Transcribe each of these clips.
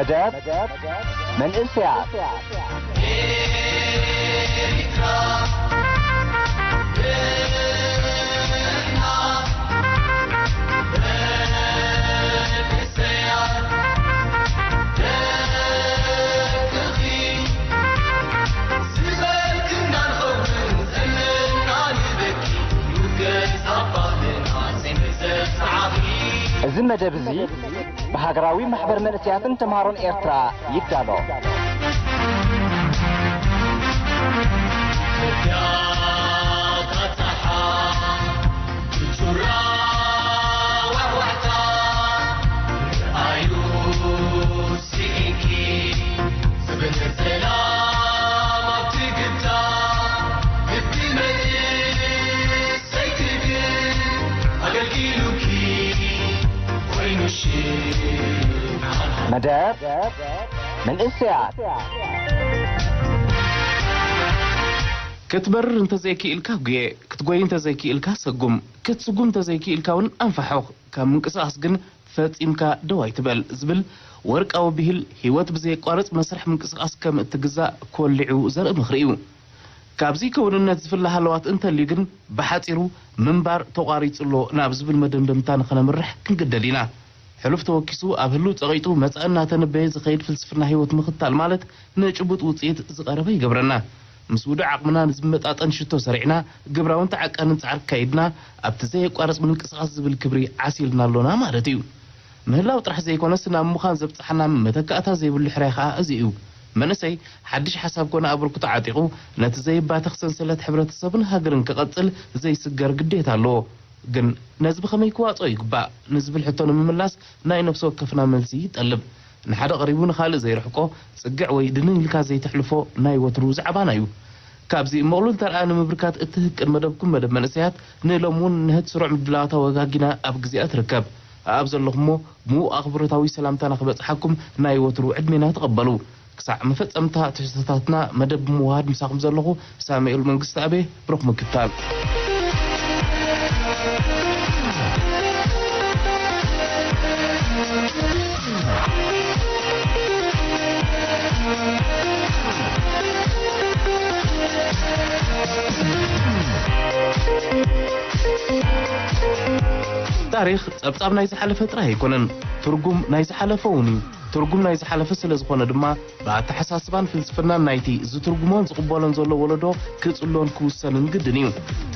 መደብ መንእሰያት። እዚ መደብ እዚ ብሃገራዊ ማሕበር መንእሰያትን ተምሃሮን ኤርትራ ይዳሎ። መደብ መንእሰያት። ክትበርር እንተዘይክኢልካ ጉየ፣ ክትጎይ እንተዘይክኢልካ ሰጉም፣ ክትስጉም እንተዘይክኢልካ እውን ኣንፋሖኽ። ካብ ምንቅስቓስ ግን ፈጺምካ ደው ኣይትበል ዝብል ወርቃዊ ብሂል፣ ህይወት ብዘየቋርጽ መስርሕ ምንቅስቓስ ከም እትግዛእ ኮሊዑ ዘርኢ ምኽሪ እዩ። ካብዚ ክውንነት ዝፍለ ሃለዋት እንተልዩ ግን፣ ብሓጺሩ ምንባር ተቋሪጹ ኣሎ ናብ ዝብል መደምደምታ ንኸነምርሕ ክንግደድ ኢና። ሕሉፍ ተወኪሱ ኣብ ህሉው ጸቒጡ መጻኢ እናተነበየ ዝኸይድ ፍልስፍና ህይወት ምኽታል ማለት ንጭቡጥ ውጽኢት ዝቐረበ ይገብረና። ምስ ውዱእ ዓቕምና ንዝመጣጠን ሽቶ ሰሪዕና፣ ግብራውን ተዓቃንን ጻዕሪ ኣካይድና፣ ኣብቲ ዘየቋርጽ ምንቅስቓስ ዝብል ክብሪ ዓሲልና ኣሎና ማለት እዩ። ምህላው ጥራሕ ዘይኮነስ ናብ ምዃን ዘብጽሓና መተካእታ ዘይብሉ ሕራይ ኸኣ እዚ እዩ። መንእሰይ ሓድሽ ሓሳብ ኮነ ኣበርክቶ ዓጢቑ ነቲ ዘይባተኽ ሰንሰለት ሕብረተሰብን ሃገርን ክቐጽል ዘይስገር ግዴታ ኣለዎ። ግን ነዚ ብኸመይ ክዋጽኦ ይግባእ ንዝብል ሕቶ ንምምላስ ናይ ነፍሲ ወከፍና መልሲ ይጠልብ። ንሓደ ቀሪቡ ንኻልእ ዘይርሕቆ ጽግዕ ወይ ድንን ኢልካ ዘይተሕልፎ ናይ ወትሩ ዛዕባና እዩ። ካብዚ እሞ ቅሉል ተርኣ ንምብርካት እትህቅን መደብኩም መደብ መንእሰያት ንሎም እውን ንህት ስሩዕ ምድላዋት ኣወጋጊና ኣብ ግዜኣ ትርከብ። ኣብ ዘለኹሞ ምዉቕ ኣኽብሮታዊ ሰላምታና ክበጽሓኩም ናይ ወትሩ ዕድሜና ተቐበሉ። ክሳዕ መፈጸምታ ትሕዝቶታትና መደብ ብምውሃድ ምሳኹም ዘለኹ ሳሙኤል መንግስተኣብ፣ ብሩኽ ምክታል። ታሪኽ ጸብጻብ ናይ ዝሓለፈ ጥራይ ኣይኮነን፣ ትርጉም ናይ ዝሓለፈ እውን እዩ። ትርጉም ናይ ዝሓለፈ ስለ ዝኾነ ድማ፣ ብኣተሓሳስባን ፍልስፍናን ናይቲ ዝትርጉሞን ዝቕበሎን ዘሎ ወለዶ ክጽሎን ክውሰንን ግድን እዩ።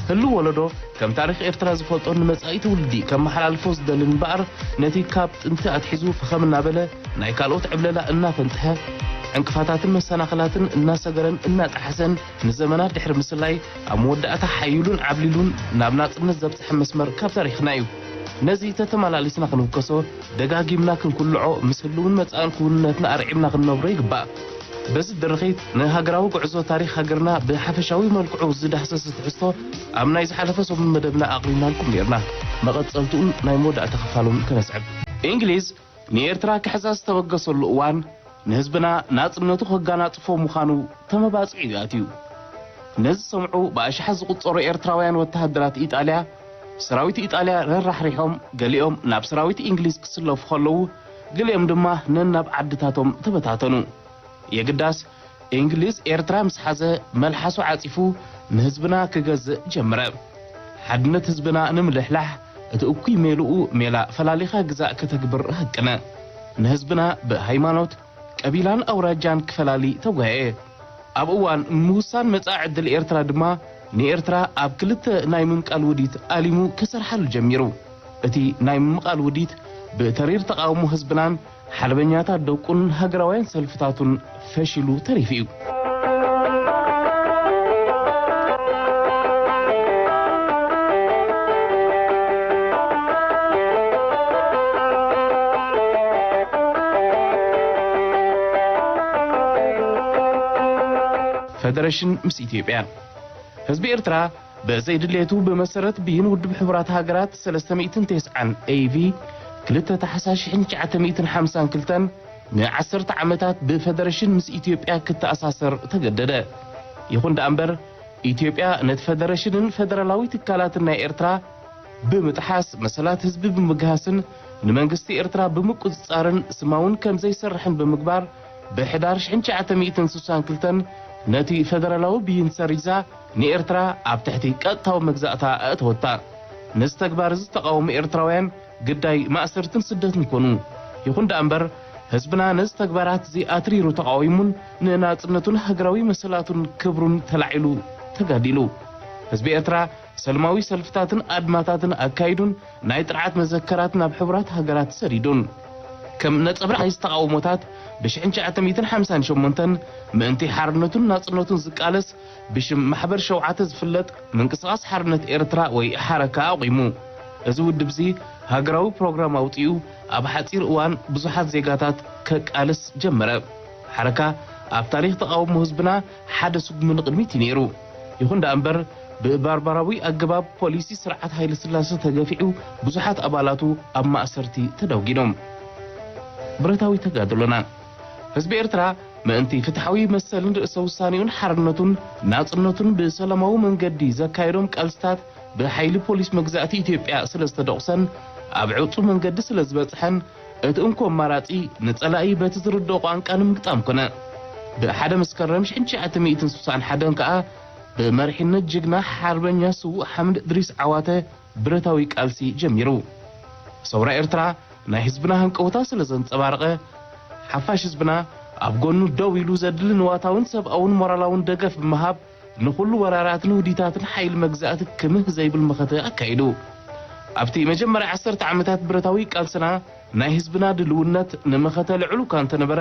ህሉው ወለዶ ከም ታሪኽ ኤርትራ ዝፈልጦን ንመጻኢ ትውልዲ ከመሓላልፎ ዝደልን እምበኣር፣ ነቲ ካብ ጥንቲ ኣትሒዙ ፈኸም እናበለ ናይ ካልኦት ዕብለላ እናፈንጥሐ፣ ዕንቅፋታትን መሰናኽላትን እናሰገረን እናጠሓሰን ንዘመናት ድሕሪ ምስላይ፣ ኣብ መወዳእታ ሓይሉን ዓብሊሉን ናብ ናጽነት ዘብጽሐ መስመር ካብ ታሪኽና እዩ። ነዚ ተተመላሊስና ክንውከሶ፣ ደጋጊምና ክንኩልዖ፣ ምስ ህልውን መጻእን ክውንነትና ኣርዒምና ክንነብሮ ይግባእ። በዚ ድርኺት፣ ንሃገራዊ ጉዕዞ ታሪኽ ሃገርና ብሓፈሻዊ መልክዑ ዝዳህሰስ ትሕዝቶ ኣብ ናይ ዝሓለፈ ሰሙን መደብና ኣቕሪብናልኩም ነይርና። መቐጸልትኡን ናይ መወዳእታ ክፋሉን ከነስዕብ። እንግሊዝ ንኤርትራ ክሕዛ ዝተበገሰሉ እዋን፣ ንህዝብና ናጽነቱ ከጋናጽፎ ምዃኑ ተመባጺዑ እዩ ኣትዩ። ነዚ ዝሰምዑ ብኣሽሓት ዝቑጸሩ ኤርትራውያን ወተሃደራት ኢጣልያ፣ ሰራዊት ኢጣልያ ረራሕሪሖም፣ ገሊኦም ናብ ሰራዊት እንግሊዝ ክስለፉ ከለዉ፣ ገሊኦም ድማ ነናብ ዓድታቶም ተበታተኑ። የግዳስ፣ እንግሊዝ ኤርትራ ምስ ሓዘ፣ መልሓሱ ዓጺፉ ንህዝብና ክገዝእ ጀመረ። ሓድነት ህዝብና ንምልሕላሕ፣ እቲ እኩይ ሜልኡ ሜላ ፈላሊኻ ግዛእ ከተግብር ሃቅነ። ንህዝብና ብሃይማኖት፣ ቀቢላን ኣውራጃን ክፈላሊ ተጓየየ። ኣብ እዋን ምውሳን መጻኢ ዕድል ኤርትራ ድማ፣ ንኤርትራ ኣብ ክልተ ናይ ምምቃል ውዲት ኣሊሙ ክሰርሓሉ ጀሚሩ። እቲ ናይ ምምቃል ውዲት ብተሪር ተቓውሞ ህዝብናን ሓርበኛታት ደቁን ሃገራውያን ሰልፍታቱን ፈሺሉ ተሪፉ እዩ። ፈደረሽን ምስ ኢትዮጵያ። ህዝቢ ኤርትራ ብዘይ ድሌቱ ብመሰረት ብይን ውድብ ሕቡራት ሃገራት ሰለስተ ሚእትን ተስዓን ኤ ቪ ክልተ ታሕሳስ ሽሕን ትሽዓተ ሚእትን ሓምሳን ክልተን ንዓሰርተ ዓመታት ብፈደረሽን ምስ ኢትዮጵያ ክተኣሳሰር ተገደደ። ይኹን ደኣ እምበር፣ ኢትዮጵያ ነቲ ፈደረሽንን ፈደራላዊ ትካላትን ናይ ኤርትራ ብምጥሓስ፣ መሰላት ህዝቢ ብምግሃስን ንመንግስቲ ኤርትራ ብምቁጽጻርን ስማውን ከም ዘይሰርሕን ብምግባር፣ ብሕዳር ሽሕን ትሽዓተ ሚእትን ስሳን ክልተን ነቲ ፈደራላዊ ብይን ሰሪዛ፣ ንኤርትራ ኣብ ትሕቲ ቀጥታዊ መግዛእታ ኣእተወታ። ነዚ ተግባር እዚ ዝተቓወሙ ኤርትራውያን ግዳይ ማእሰርትን ስደትን ኮኑ። ይኹን ደኣ እምበር፣ ህዝብና ነዚ ተግባራት እዚ ኣትሪሩ ተቓዊሙን ንናጽነቱን ሃገራዊ መሰላቱን ክብሩን ተላዒሉ ተጋዲሉ። ህዝቢ ኤርትራ ሰልማዊ ሰልፍታትን ኣድማታትን ኣካይዱን ናይ ጥርዓት መዘከራት ናብ ሕቡራት ሃገራት ሰዲዱን። ከም ነጸብራቕ ናይዚ ተቓውሞታት፣ ብሽሕን ትሽዓተ ሚእትን ሓምሳን ሸሞንተን ምእንቲ ሓርነቱን ናጽነቱን ዝቃለስ ብሽም ማሕበር ሸውዓተ ዝፍለጥ ምንቅስቓስ ሓርነት ኤርትራ ወይ ሓረካ ኣቑሙ። እዚ ውድብ እዚ ሃገራዊ ፕሮግራም ኣውጺኡ ኣብ ሓጺር እዋን ብዙሓት ዜጋታት ከቃልስ ጀመረ። ሓረካ ኣብ ታሪኽ ተቓውሞ ህዝብና ሓደ ስጉሚ ንቕድሚት እዩ ነይሩ። ይኹን ደኣ እምበር ብባርባራዊ ኣገባብ ፖሊሲ ስርዓት ሃይለ ስላሰ ተገፊዑ ብዙሓት ኣባላቱ ኣብ ማእሰርቲ ተደውጊኖም። ብረታዊ ተጋድሎና ህዝቢ ኤርትራ ምእንቲ ፍትሓዊ መሰልን ርእሰ ውሳኔኡን ሓርነቱን ናጽነቱን ብሰላማዊ መንገዲ ዘካየዶም ቃልስታት ብሓይሊ ፖሊስ መግዛእቲ ኢትዮጵያ ስለ ዝተደቑሰን ኣብ ዕጹ መንገዲ ስለ ዝበጽሐን እቲ እንኮ ኣማራጺ ንጸላኢ በቲ ዝርድኦ ቋንቋ ንምግጣም ኮነ። ብሓደ መስከረም ሽሕን ትሽዓተ ሚእትን ስሳን ሓደን ከኣ ብመሪሕነት ጅግና ሓርበኛ ስዉእ ሓምድ እድሪስ ዓዋተ ብረታዊ ቃልሲ ጀሚሩ። ሰውራ ኤርትራ ናይ ህዝብና ህንቀውታ ስለ ዘንጸባረቐ፣ ሓፋሽ ህዝብና ኣብ ጎኑ ደው ኢሉ ዘድሊ ንዋታውን ሰብኣውን ሞራላውን ደገፍ ብምሃብ ንኹሉ ወራራትን ውዲታትን ሓይሊ መግዛእቲ ክምህ ዘይብል መኸተ ኣካይዱ። ኣብቲ መጀመርያ ዓሰርተ ዓመታት ብረታዊ ቃልስና ናይ ህዝብና ድልውነት ንመኸተ ልዑል እኳ እንተነበረ፣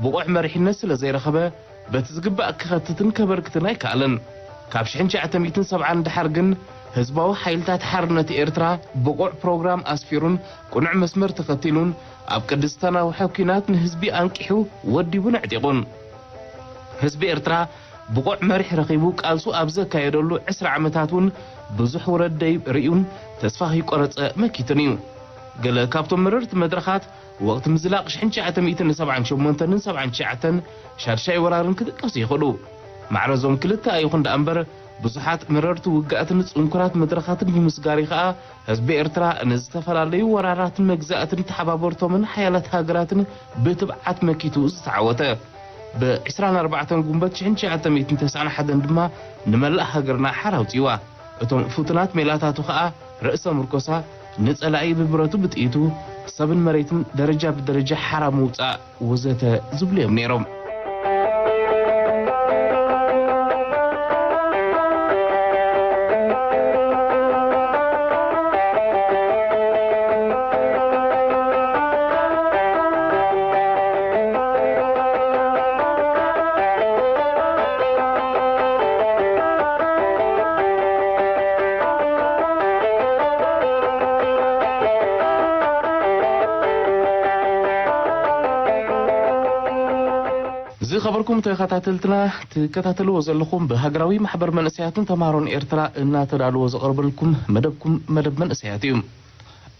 ብቑዕ መሪሕነት ስለ ዘይረኸበ፣ በቲ ዝግባእ ክኸትትን ከበርክትን ኣይከኣለን። ካብ ሽሕን ትሽዓተ ሚእትን ሰብዓን ደሓር ግን፣ ህዝባዊ ሓይልታት ሓርነት ኤርትራ ብቑዕ ፕሮግራም ኣስፊሩን ቅኑዕ መስመር ተኸቲሉን፣ ኣብ ቅዲ ዝተናውሐ ኲናት ንህዝቢ ኣንቂሑ ወዲቡን ኣዕጢቑን። ህዝቢ ኤርትራ ብቑዕ መሪሕ ረኺቡ ቃልሱ ኣብ ዘካየደሉ ዕስራ ዓመታት እውን ብዙሕ ውረድ ደይብ ርእዩን ተስፋ ከይቆረጸ መኪቱን እዩ። ገለ ካብቶም መረርቲ መድረኻት ወቕቲ ምዝላቕ ሽሕን ትሽዓተ ሚእትን ሰብዓን ሸሞንተን ሰብዓን ትሽዓተን ሻድሻይ ወራርን ክጥቀሱ ይኽእሉ። ማዕረ እዞም ክልተ ኣይኹን ደኣ እምበር ብዙሓት መረርቲ ውግኣትን ጽንኩራት መድረኻትን ብምስጋር ከኣ ህዝቢ ኤርትራ ንዝተፈላለዩ ወራራትን መግዛእትን ተሓባበርቶምን ሓያላት ሃገራትን ብትብዓት መኪቱ ዝተዓወተ። ብ ዕስራን ኣርባዕተን ጉንበት ሽሕን ትሽዓተ ሚእትን ተስዓን ሓደን ድማ ንመላእ ሃገርና ሓራ ኣውጺዋ። እቶም ፍቱናት ሜላታቱ ኸኣ ርእሰ ምርኮሳ፣ ንጸላኢ ብብረቱ ብጥይቱ፣ ሰብን መሬትን ደረጃ ብደረጃ ሓራ ምውጻእ ወዘተ ዝብሉ እዮም ነይሮም። ዝኸበርኩም ተኸታተልትና፣ ትከታተልዎ ዘለኹም ብሃገራዊ ማሕበር መንእሰያትን ተማሃሮን ኤርትራ እናተዳለወ ዝቐርበልኩም መደብኩም መደብ መንእሰያት እዩ።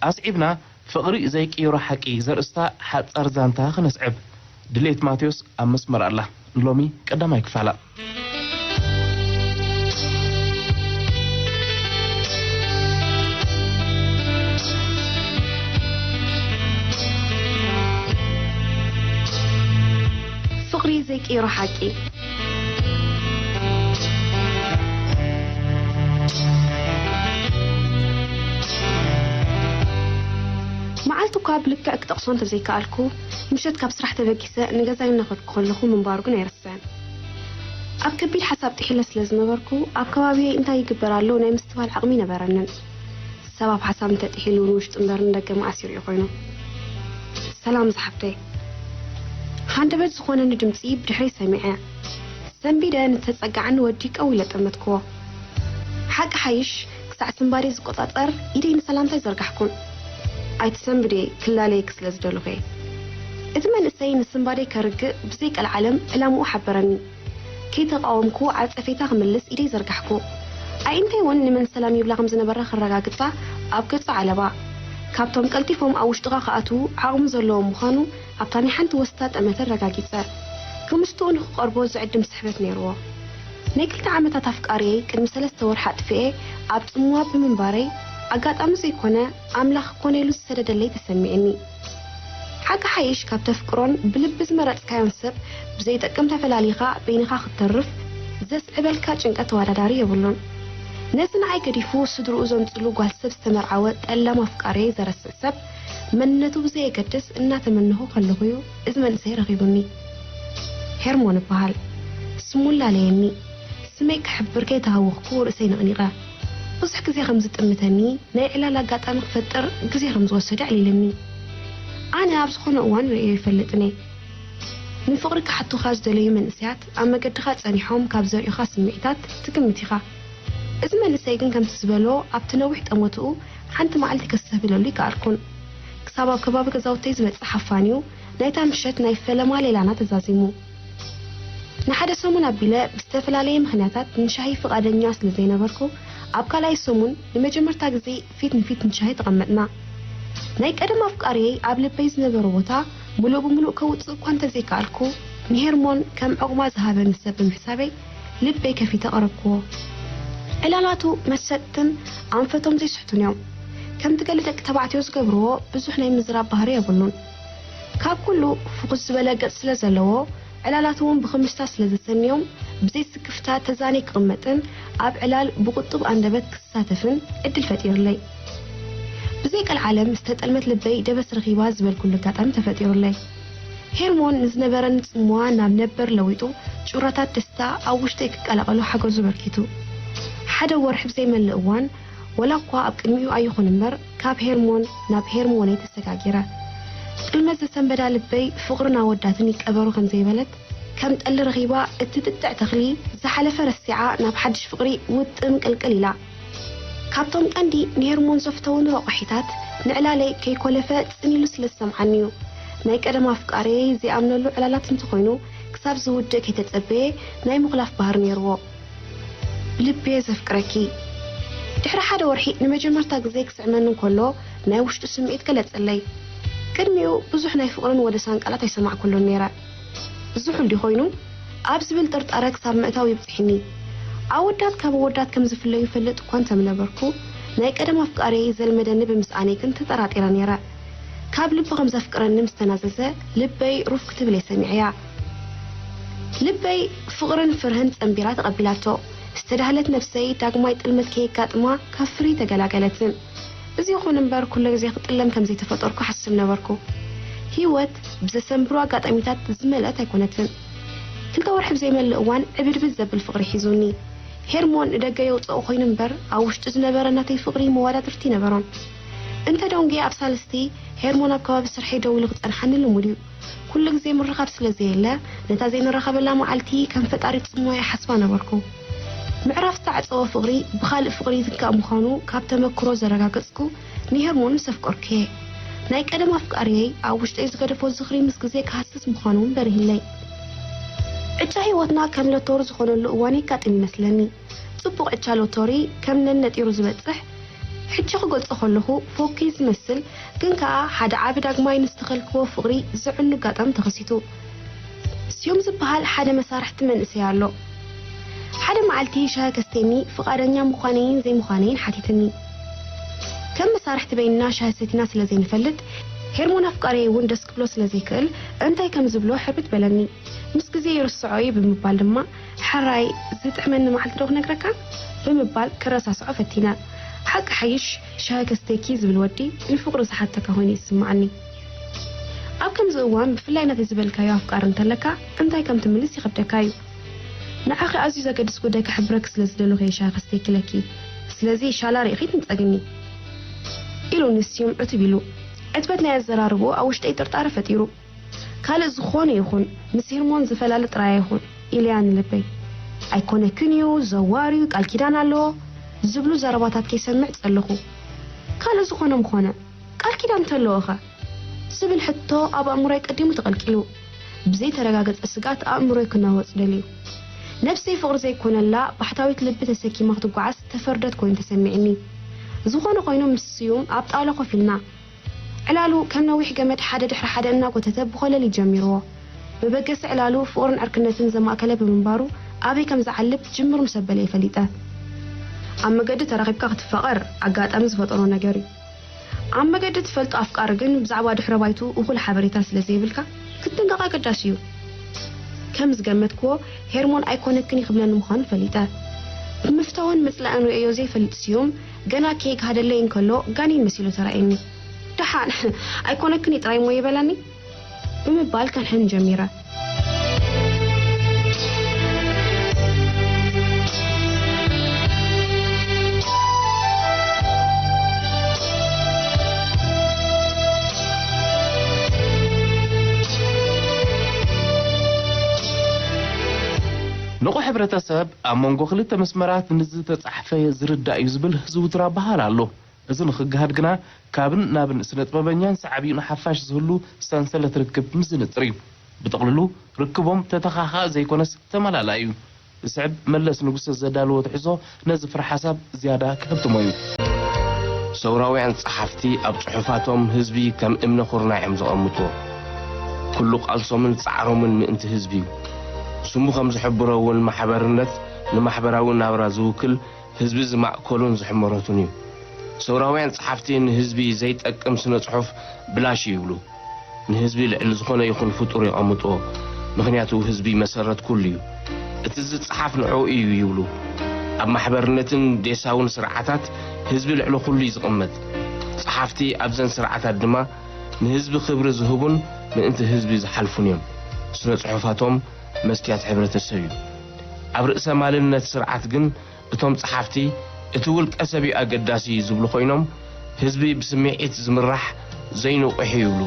ኣስዒብና ፍቕሪ ዘይቅይሮ ሓቂ ዘርእስታ ሓጻር ዛንታ ክነስዕብ። ድሌት ማቴዎስ ኣብ መስመር ኣላ። ንሎሚ ቀዳማይ ክፋላ። ፍቕሪ ዘይቅይሮ ሓቂ። መዓልቲ እኳ ብልክዕ ክጠቕሶ እንተዘይከኣልኩ፣ ምሸት ካብ ስራሕ ተበጊሰ ንገዛይ እናኸድኩ ከለኹ ምንባሩ ግን ኣይረስዕን። ኣብ ከቢድ ሓሳብ ጥሒለ ስለ ዝነበርኩ፣ ኣብ ከባቢየይ እንታይ ይግበር ኣሎ ናይ ምስትብሃል ዓቕሚ ኣይነበረንን። ሰብ ኣብ ሓሳብ እንተጥሒሉ ንውሽጢ እምበር ንደገ መኣስ ይሪኦ ኮይኑ። ሰላም ዝሓፍተይ። ሃንደበት ዝኾነኒ ድምጺ ብድሕረይ ሰሚዐ። ሰንቢደ ንተጸጋዕኒ ወዲ ቀው ኢለ ጠመትክዎ። ሓቂ ሓይሽ ክሳዕ ስንባደይ ዝቆጻጸር ኢደይ ንሰላምታ ኣይዘርጋሕኩን። ኣይትሰንብድየ ክላለየኪ ስለ ዝደለኹ እየ። እቲ መንእሰይ ንስንባደይ ከርግእ ብዘይቀልዓለም ዕላምኡ ሓበረኒ። ከይተቓወምኩ ዓጸፌታ ክምልስ ኢደይ ዘርጋሕኩ። ኣዒንተይ እውን ንመን ሰላም ይብላ ከም ዝነበራ ከረጋግጻ ኣብ ገጹ ዓለባ። ካብቶም ቀልጢፎም ኣብ ውሽጥኻ ክኣትዉ ዓቕሚ ዘለዎም ምዃኑ ኣብታ ናይ ሓንቲ ወስታ ጠመተ ኣረጋጊጸ። ክምስጥኡ ንኽቐርቦ ዝዕድም ስሕበት ነይርዎ። ናይ ክልተ ዓመታት ኣፍቃሪየይ ቅድሚ ሰለስተ ወርሒ ኣጥፊኤ ኣብ ጽምዋ ብምንባረይ ኣጋጣሚ ዘይኮነ ኣምላኽ ኮነ ኢሉ ዝሰደደለይ ተሰሚዕኒ። ሓቂ ሓይሽ ካብ ተፍቅሮን ብልቢ ዝመረጽካዮን ሰብ ብዘይጠቅም ተፈላሊኻ በይንኻ ክትተርፍ ዘስዕበልካ ጭንቀት ተወዳዳሪ የብሉን። ነዚ ንዓይ ገዲፉ ስድርኡ ዘምጽሉ ጓል ሰብ ዝተመርዓወ ጠላም ኣፍቃሪየይ ዘረስዕ ሰብ መንነቱ ብዘየገድስ እናተመነኹ ከለኹዩ እዚ መንእሰይ ረኺቡኒ። ሄርሞን እበሃል። ስሙ ላለየኒ። ስመይ ክሕብር ከይተሃወኽኩ ርእሰይ ነቕኒቐ። ብዙሕ ግዜ ከም ዝጥምተኒ ናይ ዕላል ኣጋጣሚ ክፈጥር ግዜ ከም ዝወሰደ ኣዕሊልኒ። ኣነ ኣብ ዝኾነ እዋን ርእዮ ይፈልጥን እየ። ንፍቕሪ ክሓቱኻ ዝደለዩ መንእሰያት ኣብ መገድኻ ጸኒሖም ካብ ዘርእዩኻ ስምዒታት ትግምት ኢኻ። እዚ መንእሰይ ግን ከምቲ ዝበሎ ኣብቲ ነዊሕ ጠመትኡ ሓንቲ መዓልቲ ከስተብህለሉ ይከኣልኩን። ክሳብ ኣብ ከባቢ ገዛውተይ ዝበጽሕ ኣፋንዩ ናይታ ምሸት ናይ ፈለማ ሌላና ተዛዚሙ። ንሓደ ሰሙን ኣቢለ ብዝተፈላለየ ምኽንያታት ንሻሂ ፍቓደኛ ስለ ዘይነበርኩ ኣብ ካልኣይ ሰሙን ንመጀመርታ ግዜ ፊት ንፊት ንሻሂ ተቐመጥና። ናይ ቀደም ኣፍቃሪየይ ኣብ ልበይ ዝነበሮ ቦታ ምሉእ ብምሉእ ከውጽእ እኳ እንተዘይከኣልኩ ንሄርሞን ከም ዕቑባ ዝሃበኒ ሰብ ብምሕሳበይ ልበይ ከፊተ ቀረብክዎ። ዕላላቱ መሰጥትን ኣንፈቶም ዘይስሕቱን እዮም። ከምቲ ገለ ደቂ ተባዕትዮ ዝገብርዎ ብዙሕ ናይ ምዝራብ ባህሪ የብሉን። ካብ ኩሉ ፍኹስ ዝበለ ገጽ ስለ ዘለዎ ዕላላት እውን ብኽምሽታ ስለ ዘሰንዮም ብዘይ ስክፍታ ተዛንየ ክቕመጥን ኣብ ዕላል ብቁጡብ ኣንደበት ክሳተፍን ዕድል ፈጢሩለይ። ብዘይ ቀልዓለም ዝተጠልመት ልበይ ደበስ ረኺባ ዝበልኩሉ ኣጋጣሚ ተፈጢሩለይ። ሄርሞን ንዝነበረኒ ጽምዋ ናብ ነበር ለዊጡ ጩራታት ደስታ ኣብ ውሽጠይ ክቀላቐሎ ሓገዙ በርኪቱ። ሓደ ወርሒ ብዘይመልእ እዋን ወላ እኳ ኣብ ቅድሚኡ ኣይኹን እምበር ካብ ሄርሞን ናብ ሄርሞነይ ተሰጋጊረ። ጥልመት ዘሰንበዳ ልበይ ፍቕርን ኣወዳትን ይቀበሩ ከም ዘይበለት ከም ጠሊ ረኺባ እትጥጥዕ ተኽሊ ዝሓለፈ ረሲዓ ናብ ሓድሽ ፍቕሪ ውጥም ቅልቅል ኢላ። ካብቶም ቀንዲ ንሄርሞን ዘፍተውን ረቑሒታት ንዕላለይ ከይኮለፈ ጽን ኢሉ ስለ ዝሰምዓኒ እዩ። ናይ ቀደም ኣፍቃሪየይ ዘይኣምነሉ ዕላላት እንተኾይኑ ክሳብ ዝውድእ ከይተጸበየ ናይ ምኹላፍ ባህሪ ነይርዎ። ልቤ ዘፍቅረኪ። ድሕሪ ሓደ ወርሒ ንመጀመርታ ግዜ ክስዕመኒ እንከሎ ናይ ውሽጡ ስምዒት ገለጸለይ። ቅድሚኡ ብዙሕ ናይ ፍቕርን ወደሳን ቃላት ኣይሰማዕኩሉን ነይረ። ዝሑል ድዩ ኮይኑ ኣብ ዝብል ጥርጣረ ክሳብ ምእታው ይብጽሕኒ። ኣወዳት ካብ ኣወዳት ከም ዝፍለዩ ይፈልጥ እኳ እንተምነበርኩ ናይ ቀደም ኣፍቃሪየይ ዘልመደኒ ብምስኣነይ ግን ተጠራጢረ ነይረ። ካብ ልቡ ከም ዘፍቅረኒ ምስ ተናዘዘ ልበይ ሩፍ ክትብል እየ ሰሚዐያ። ልበይ ፍቕርን ፍርህን ጸንቢራ ተቐቢላቶ። ዝተዳህለት ነብሰይ ዳግማይ ጥልመት ከየጋጥማ ካብ ፍርሂ ተገላገለትን። እዚ ይኹን እምበር ኩሉ ግዜ ክጥለም ከም ዘይተፈጠርኩ ሓስብ ነበርኩ። ህይወት ብዘሰንብሩ ኣጋጣሚታት ዝመልአት ኣይኮነትን። ክልተ ወርሒ ብዘይመልእ እዋን ዕብድብድ ዘብል ፍቕሪ ሒዙኒ። ሄርሞን ንደገ የውፅኦ ኮይኑ እምበር ኣብ ውሽጡ ዝነበረ ናተይ ፍቕሪ መወዳድርቲ ነበሮን። እንተ ደንጉየ ኣብ ሳልስቲ ሄርሞን ኣብ ከባቢ ስርሐይ ደው ኢሉ ክፀንሓኒ ልሙድ እዩ። ኩሉ ግዜ ምርኻብ ስለ ዘየለ ነታ ዘይንራኸበላ መዓልቲ ከም ፈጣሪ ጽምዋ ይሓስባ ነበርኩ። ምዕራፍ ዝተዓጸወ ፍቕሪ ብኻልእ ፍቕሪ ይትካእ ምዃኑ ካብ ተመክሮ ዘረጋገጽኩ ንሄርሞን ምስ ኣፍቀርኩ እየ። ናይ ቀደም ኣፍቃሪየይ ኣብ ውሽጠይ ዝገደፎ ዝኽሪ ምስ ግዜ ክሃስስ ምዃኑ እውን በሪህለይ። ዕጫ ህይወትና ከም ሎቶሪ ዝኾነሉ እዋን የጋጥም ይመስለኒ። ጽቡቕ ዕጫ ሎቶሪ ከም ነነጢሩ ዝበጽሕ ሕጂ ክገልጾ ከለኹ ፎኪ ዝመስል ግን ከኣ ሓደ ዓቢ ዳግማይ ንዝተኸልክዎ ፍቕሪ ዘዕኑ ኣጋጣሚ ተኸሲቱ። ስዩም ዝበሃል ሓደ መሳርሕቲ መንእሰይ ኣሎ። ሓደ መዓልቲ ሻሂ ከስተኒ ፍቓደኛ ምዃነይን ዘይምዃነይን ሓቲትኒ። ከም መሳርሕቲ በይንና ሻሂ ሰቲና ስለ ዘይንፈልጥ ሄርሞን ኣፍቃሪየይ እውን ደስ ክብሎ ስለ ዘይክእል እንታይ ከም ዝብሎ ሕርብት በለኒ። ምስ ግዜ ይርስዖ እዩ ብምባል ድማ ሕራይ ዝጥዕመኒ መዓልቲ ዶ ክነግረካ ብምባል ክረሳስዖ ፈቲነ። ሓቂ ሓይሽ ሻሂ ከስተኪ ዝብል ወዲ ንፍቕሩ ዝሓተካ ኮይኑ ይስምዓኒ። ኣብ ከምዚ እዋን ብፍላይ ነቲ ዝበልካዮ ኣፍቃሪ እንተለካ እንታይ ከም ትምልስ ይኸብደካ እዩ። ንዓኺ ኣዝዩ ዘገድስ ጉዳይ ክሕብረኪ ስለ ዝደለኹ እየ ሻሂ ከስተኪ ኢለኪ። ስለዚ ሻላ ርኢኺ ትንጸግኒ ኢሉኒ ስዩም ዕቱብ ኢሉ። ዕትበት ናይ ኣዘራርብኡ ኣብ ውሽጠይ ጥርጣረ ፈጢሩ። ካልእ ዝኾነ ይኹን ምስ ሄርሞን ዝፈላለ ጥራይ ኣይኹን ኢለያ ንልበይ። ኣይኮነክን እዩ፣ ዘዋር እዩ፣ ቃል ኪዳን ኣለዎ ዝብሉ ዘረባታት ከይሰምዕ ጸለኹ። ካልእ ዝኾነ ምኾነ ቃል ኪዳን እንተለዎኸ ዝብል ሕቶ ኣብ ኣእምሮይ ቀዲሙ ተቐልቂሉ። ብዘይተረጋገጸ ስግኣት ኣእምሮይ ክናወጽ ደልዩ። ነብሰይ ፍቕሪ ዘይኮነላ ባሕታዊት ልቢ ተሰኪማ ክትጓዓዝ ተፈርደት ኮይኑ ተሰሚዕኒ። ዝኾነ ኮይኑ ምስ ስዩም ኣብ ጣውላ ኮፍ ኢልና ዕላሉ ከም ነዊሕ ገመድ ሓደ ድሕሪ ሓደ እናጎተተ ብኾለል እዩ ጀሚርዎ። መበገሲ ዕላሉ ፍቕርን ዕርክነትን ዘማእከለ ብምንባሩ ኣበይ ከም ዝዓልብ ጅምር ምስ ኣበለ እየ ፈሊጠ። ኣብ መገዲ ተራኺብካ ክትፋቐር ኣጋጣሚ ዝፈጠሮ ነገር እዩ። ኣብ መገዲ ትፈልጦ ኣፍቃሪ ግን ብዛዕባ ድሕረ ባይቱ እኹል ሓበሬታ ስለ ዘይብልካ ክትጥንቀቕ ኣገዳሲ እዩ። ከም ዝገመትክዎ ሄርሞን ኣይኮነክን ይኽብለኒ ምዃኑ ፈሊጠ። ብምፍታውን ምጽላእን ርእዮ ዘይፈልጥ ስዩም ገና ከይግሃደለይ እንከሎ ጋኔን መሲሉ ተራእየኒ። ደሓን ኣይኮነክን ጥራይ እሞ ይበለኒ ብምባል ከንሕን ጀሚረ። ንቑሕ ሕብረተሰብ ኣብ መንጎ ክልተ መስመራት ንዝተጻሕፈ ዝርዳእ እዩ ዝብል ዝውትር ኣበሃህላ ኣሎ። እዚ ንኽገሃድ ግና ካብን ናብን ስነጥበበኛን ሰዓቢኡን ሓፋሽ ዝህሉ ሰንሰለት ርክብ ምዝንጥር እዩ። ብጥቕልሉ ርክቦም ተተኻኻእ ዘይኮነስ ተመላላኢ እዩ። ዝስዕብ መለስ ንጉሰ ዘዳለዎ ትሕዞ ነዚ ፍረ ሓሳብ ዝያዳ ክሕብትሞ እዩ። ሰውራውያን ጸሓፍቲ ኣብ ጽሑፋቶም ህዝቢ ከም እምነ ኩርናዕ እዮም ዘቐምጥዎ። ኩሉ ቃልሶምን ጻዕሮምን ምእንቲ ህዝቢ እዩ። ስሙ ከም ዝሕብሮ እውን ማሕበርነት ንማሕበራዊ ናብራ ዝውክል ህዝቢ ዝማእከሉን ዝሕመረቱን እዩ። ሰውራውያን ጸሓፍቲ ንህዝቢ ዘይጠቅም ስነ ጽሑፍ ብላሽ እዩ ይብሉ። ንህዝቢ ልዕሊ ዝኾነ ይኹን ፍጡር የቐምጥዎ። ምኽንያቱ ህዝቢ መሰረት ኩሉ እዩ። እቲ ዝጸሓፍ ንዕኡ እዩ ይብሉ። ኣብ ማሕበርነትን ዴሳውን ስርዓታት ህዝቢ ልዕሊ ኩሉ እዩ ዝቕመጥ። ጸሓፍቲ ኣብዘን ስርዓታት ድማ ንህዝቢ ክብሪ ዝህቡን ምእንቲ ህዝቢ ዝሓልፉን እዮም። ስነ ጽሑፋቶም መስትያት ሕብረተሰብ እዩ። ኣብ ርእሰ ማልነት ስርዓት ግን እቶም ጸሓፍቲ እቲ ውልቀ ሰብ እዩ ኣገዳሲ ዝብሉ ኮይኖም፣ ህዝቢ ብስምዒት ዝምራሕ ዘይንቑሕ እዩ ይብሉ።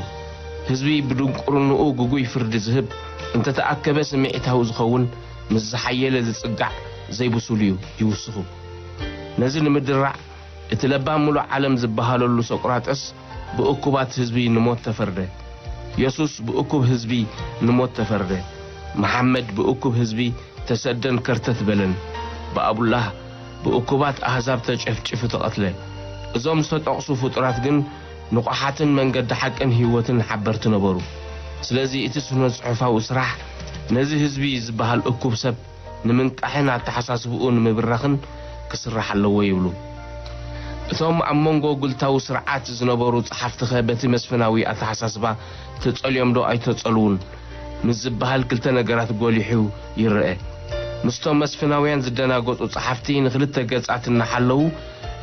ህዝቢ ብድንቁርንኡ ግጉይ ፍርዲ ዝህብ፣ እንተተኣከበ ስምዒታዊ ዝኸውን፣ ምስ ዝሓየለ ዝጽጋዕ ዘይብሱል እዩ ይውስኹ። ነዚ ንምድራዕ እቲ ለባም ምሉእ ዓለም ዝበሃለሉ ሶቅራጠስ ብእኩባት ህዝቢ ንሞት ተፈርደ። የሱስ ብእኩብ ህዝቢ ንሞት ተፈርደ። መሓመድ ብእኩብ ህዝቢ ተሰደን ከርተት በለን። ብኣቡላህ ብእኩባት ኣህዛብ ተጨፍጭፉ ተቐትለ። እዞም ዝተጠቕሱ ፍጡራት ግን ንቑሓትን መንገዲ ሓቅን ህይወትን ሓበርቲ ነበሩ። ስለዚ እቲ ስነ ጽሑፋዊ ስራሕ ነዚ ህዝቢ ዝበሃል እኩብ ሰብ ንምንቃሕን ኣተሓሳስብኡ ንምብራኽን ክስራሕ ኣለዎ ይብሉ። እቶም ኣብ መንጎ ጉልታዊ ስርዓት ዝነበሩ ጸሓፍቲኸ በቲ መስፍናዊ ኣተሓሳስባ ተጸልዮም ዶ ኣይተጸልዉን ምስ ዝበሃል ክልተ ነገራት ጎሊሑ ይረአ። ምስቶም መስፍናውያን ዝደናገጹ ጸሓፍቲ ንኽልተ ገጻት እናሓለዉ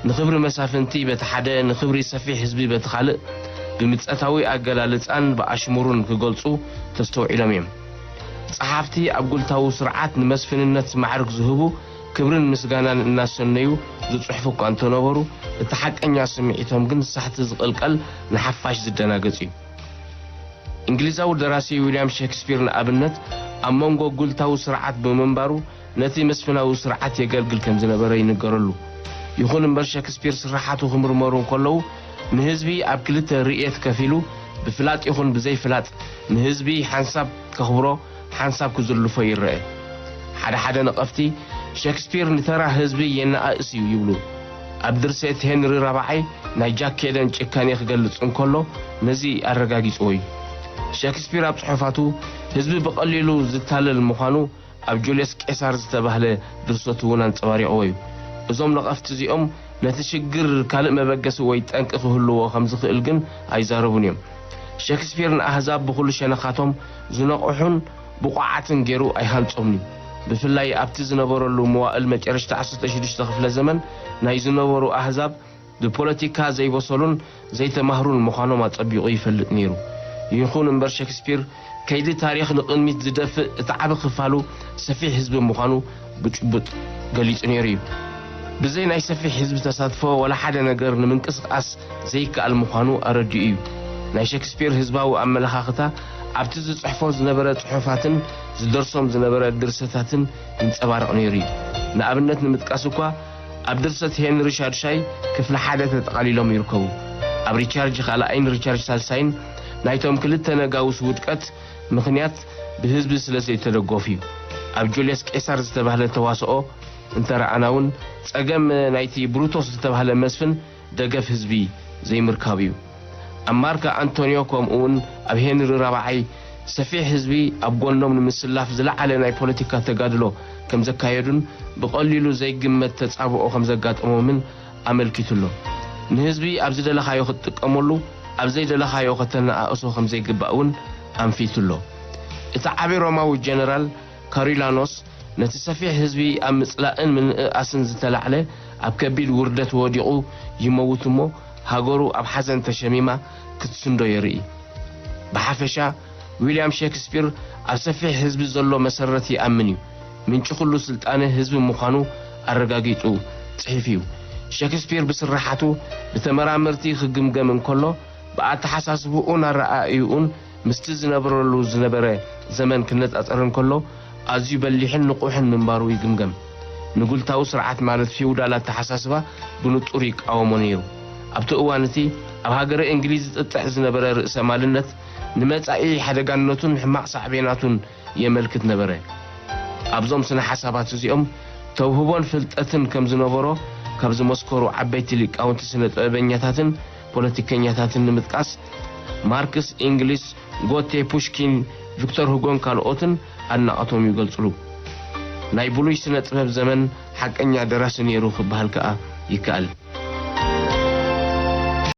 ንኽብሪ መሳፍንቲ በቲ ሓደ ንኽብሪ ሰፊሕ ህዝቢ በቲ ካልእ ብምጸታዊ ኣገላልጻን ብኣሽሙሩን ክገልጹ ተስተውዒሎም እዮም። ጸሓፍቲ ኣብ ጉልታዊ ስርዓት ንመስፍንነት ማዕርግ ዝህቡ ክብርን ምስጋናን እናሰነዩ ዝጽሕፉ እኳ እንተነበሩ፣ እቲ ሓቀኛ ስምዒቶም ግን ሳሕቲ ዝቕልቀል ንሓፋሽ ዝደናገጽ እዩ። እንግሊዛዊ ደራሲ ዊልያም ሸክስፒር ንኣብነት ኣብ መንጎ ጉልታዊ ስርዓት ብምንባሩ ነቲ መስፍናዊ ስርዓት የገልግል ከም ዝነበረ ይንገረሉ። ይኹን እምበር ሸክስፒር ስርሓቱ ክምርመሩ እንከለዉ ንህዝቢ ኣብ ክልተ ርእየት ከፊሉ ብፍላጥ ይኹን ብዘይፍላጥ ንህዝቢ ሓንሳብ ከኽብሮ ሓንሳብ ክዝልፎ ይረአ። ሓደ ሓደ ነቐፍቲ ሸክስፒር ንተራ ህዝቢ የነኣእስ እዩ ይብሉ። ኣብ ድርሰት ሄንሪ ራብዓይ ናይ ጃክ ኬደን ጭካኔ ክገልጽ እንከሎ ነዚ ኣረጋጊጽዎ እዩ። ሸክስፒር ኣብ ጽሑፋቱ ህዝቢ ብቐሊሉ ዝታለል ምዃኑ ኣብ ጁልየስ ቄሳር ዝተባህለ ድርሰቱ እውን ኣንጸባሪቕዎ እዩ። እዞም ነቐፍቲ እዚኦም ነቲ ሽግር ካልእ መበገሲ ወይ ጠንቂ ክህልዎ ከም ዝኽእል ግን ኣይዛረቡን እዮም። ሸክስፒር ንኣህዛብ ብኹሉ ሸነኻቶም ዝነቕሑን ብቑዓትን ገይሩ ኣይሃንጾምን እዩ። ብፍላይ ኣብቲ ዝነበረሉ መዋእል መጨረሽታ ዓሰርተ ሽዱሽተ ክፍለ ዘመን ናይ ዝነበሩ ኣህዛብ ብፖለቲካ ዘይበሰሉን ዘይተማህሩን ምዃኖም ኣጸቢቑ ይፈልጥ ነይሩ። ይኹን እምበር ሸክስፒር ከይዲ ታሪኽ ንቕድሚት ዝደፍእ እቲ ዓቢ ክፋሉ ሰፊሕ ህዝቢ ምዃኑ ብጭቡጥ ገሊጹ ነይሩ እዩ። ብዘይ ናይ ሰፊሕ ህዝቢ ተሳትፎ ዋላ ሓደ ነገር ንምንቅስቓስ ዘይከኣል ምዃኑ ኣረዲኡ እዩ። ናይ ሸክስፒር ህዝባዊ ኣመለኻኽታ ኣብቲ ዝጽሕፎ ዝነበረ ጽሑፋትን ዝደርሶም ዝነበረ ድርሰታትን ይንጸባረቕ ነይሩ እዩ። ንኣብነት ንምጥቃስ እኳ ኣብ ድርሰት ሄንሪ ሻድሻይ ክፍሊ ሓደ ተጠቓሊሎም ይርከቡ። ኣብ ሪቻርጅ ካልኣይን ሪቻርጅ ሳልሳይን ናይቶም ክልተ ነጋውስ ውድቀት ምኽንያት ብህዝቢ ስለ ዘይተደገፉ እዩ። ኣብ ጁልየስ ቄሳር ዝተባህለ ተዋስኦ እንተ ረኣና እውን ጸገም ናይቲ ብሩቶስ ዝተባህለ መስፍን ደገፍ ህዝቢ ዘይምርካቡ እዩ። ኣብ ማርክ ኣንቶንዮ ከምኡ እውን ኣብ ሄንሪ ራብዓይ ሰፊሕ ህዝቢ ኣብ ጎኖም ንምስላፍ ዝለዓለ ናይ ፖለቲካ ተጋድሎ ከም ዘካየዱን ብቐሊሉ ዘይግመት ተጻብኦ ከም ዘጋጠሞምን ኣመልኪቱ ኣሎ። ንህዝቢ ኣብ ዝደለኻዮ ክትጥቀመሉ፣ ኣብ ዘይደለኻዮ ከተነኣእሶ ከም ዘይግባእ እውን ኣንፊቱ ኣሎ። እቲ ዓቢ ሮማዊ ጀነራል ካሪላኖስ ነቲ ሰፊሕ ህዝቢ ኣብ ምጽላእን ምንእኣስን ዝተላዕለ ኣብ ከቢድ ውርደት ወዲቑ ይመውት እሞ፣ ሃገሩ ኣብ ሓዘን ተሸሚማ ክትስንዶ የርኢ። ብሓፈሻ፣ ዊልያም ሸክስፒር ኣብ ሰፊሕ ህዝቢ ዘሎ መሰረት ይኣምን እዩ። ምንጪ ኩሉ ስልጣነ ህዝቢ ምዃኑ ኣረጋጊጹ ጽሒፉ እዩ። ሸክስፒር ብስርሓቱ፣ ብተመራመርቲ ክግምገም እንከሎ፣ ብኣተሓሳስብኡን ኣረኣእይኡን ምስቲ ዝነብረሉ ዝነበረ ዘመን ክነጻጸር እንከሎ፣ ኣዝዩ በሊሕን ንቑሕን ምንባሩ ይግምገም። ንጉልታዊ ስርዓት ማለት ፊውዳል ኣተሓሳስባ ብንጹር ይቃወሞ ነይሩ። ኣብቲ እዋን እቲ ኣብ ሃገረ እንግሊዝ ዝጥጥዕ ዝነበረ ርእሰ ማልነት ንመጻኢ ሓደጋነቱን ሕማቕ ሳዕቤናቱን የመልክት ነበረ። ኣብዞም ስነ ሓሳባት እዚኦም ተውህቦን ፍልጠትን ከም ዝነበሮ ካብ ዝመስከሩ ዓበይቲ ሊቃውንቲ ስነ ጥበበኛታትን ፖለቲከኛታትን ንምጥቃስ ማርክስ፣ ኢንግሊስ፣ ጎቴ፣ ፑሽኪን፣ ቪክቶር ሁጎን ካልኦትን ኣድናቖቶም ይገልጽሉ። ናይ ብሉይ ስነ ጥበብ ዘመን ሓቀኛ ደራሲ ነይሩ ክበሃል ከኣ ይከኣል።